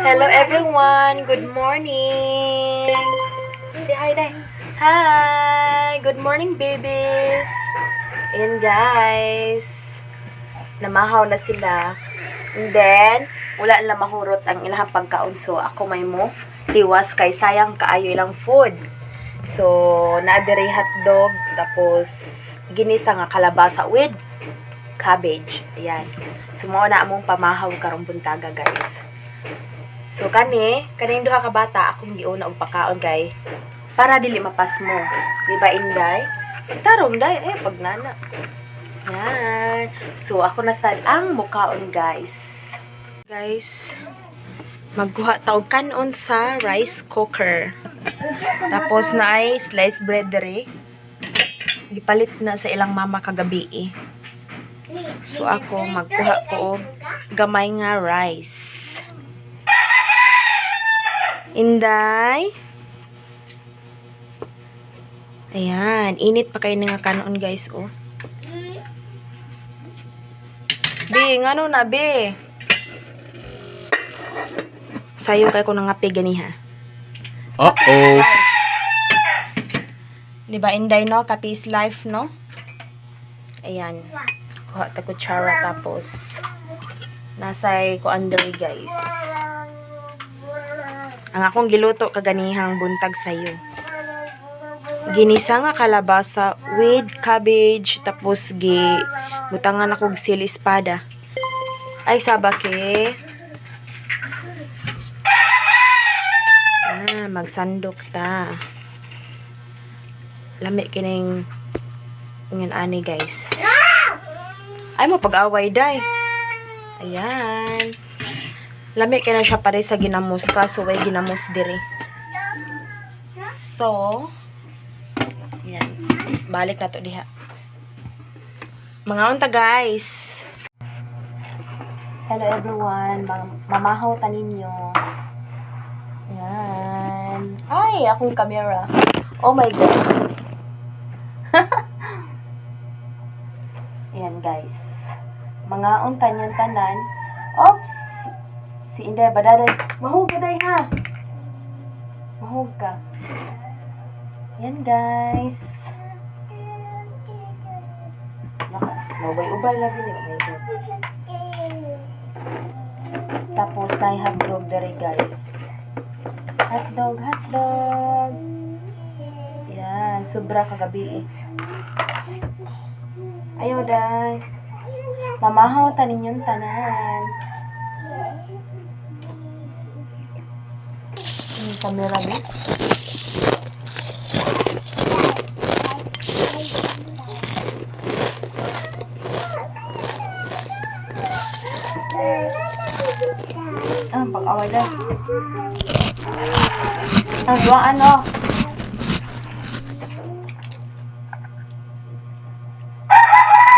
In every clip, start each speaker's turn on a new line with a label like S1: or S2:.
S1: Hello everyone! Good morning! Say hi, Day. Hi! Good morning, babies! Ayan, guys. Namahaw na sila. And then, wala nila mahurot ang ilang pagkaon. So, ako may mo liwas kay sayang kaayo ilang food. So, naa diri hotdog, tapos ginisa nga kalabasa with cabbage. Ayan. So, mao na among pamahaw karong buntaga, guys. So, kaning duha ka bata, akong giuna og pakaon kay para dili mapasmo. Di ba, Inday? Pagtarong, day. Ay, pagnana. Yan. So, ako na sad ang mukaon, guys. Guys, magkuha ta og kanon sa rice cooker. Tapos na ay sliced bread diri. Gipalit na sa ilang mama kagabi eh. So ako magkuha ko og gamay nga rice. Inday. Ayan, init pa kayo nga kanon, guys, oh. Bi, ngano na, bi? Sayo kay ko nangape ganiha.
S2: Uh-oh.
S1: Di ba, Inday, no? Kape is life, no? Ayan. Kuha ta kutsara tapos nasay ko under, guys. Ang akong giluto kaganihang buntag sayo. Ginisa nga kalabasa with cabbage, tapos gi butangan ako og sili espada. Ay saba ke. Ah, magsandok ta. Lami kining ingan ani, guys. Ay mo pag-away, day. Ayan. Lami kay na siya pare sa ginamos kaso way ginamos diri. So, yan. Balik na to diha. Mga unta, guys. Hello everyone. Mamahaw ta ninyo. Yan. Ay, akong camera. Oh my God. Ayan, guys. Mga untan yung tanan. Oops! Si Inday badaday. Mahug ka, day, ha. Mahug ka. Ayan, guys. Naka, maubay-ubay lagi ni. Oh my God. Tapos na hotdog dere, guys. Hotdog, hotdog. Yan, sobra kagabi eh. Ayaw, day. Mamahaw tanin yung tanan. Yung camera mo. Ah, pag-away na. Ah, gawa ano?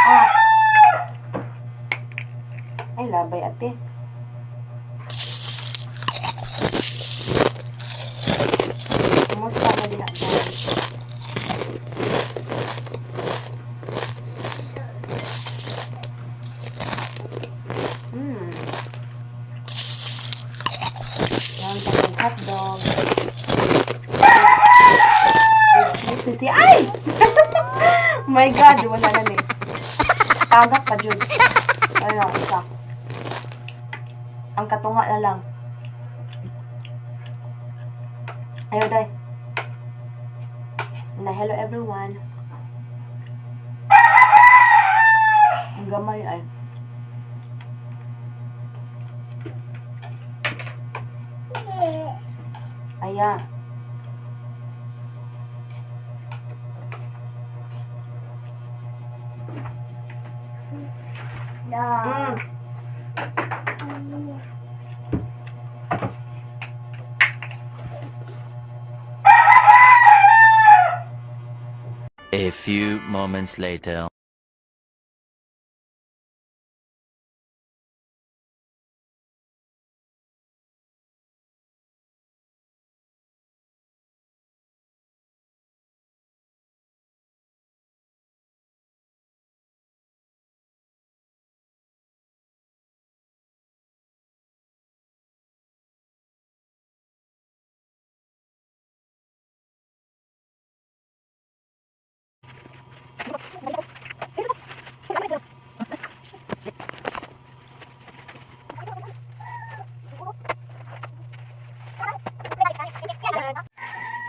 S1: Ah. Ay, labay ate. Kumusta ka diha, guys? Yan, tapos hotdog. With cheese. Ay! My God, wala na ni. Tagak pa, Jud. Ano, isa. Ang katunga na lang. Ayaw, day. Na, hello everyone. Ang gamay ay. Aya.
S2: A few moments later.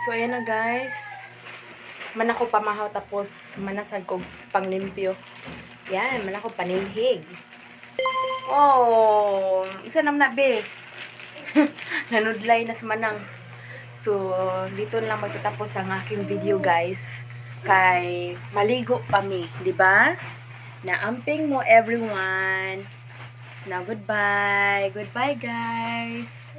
S1: So, ayan na, guys. Man ako pamahaw tapos manasag ko panglimpyo. Yan, man ako panilhig. Oh, isa naman na, be. Nanudlay na sa manang. So, dito na lang magtatapos ang aking video, guys. Kay maligo pa mi, di ba? Naamping mo, everyone. Now, goodbye. Goodbye, guys.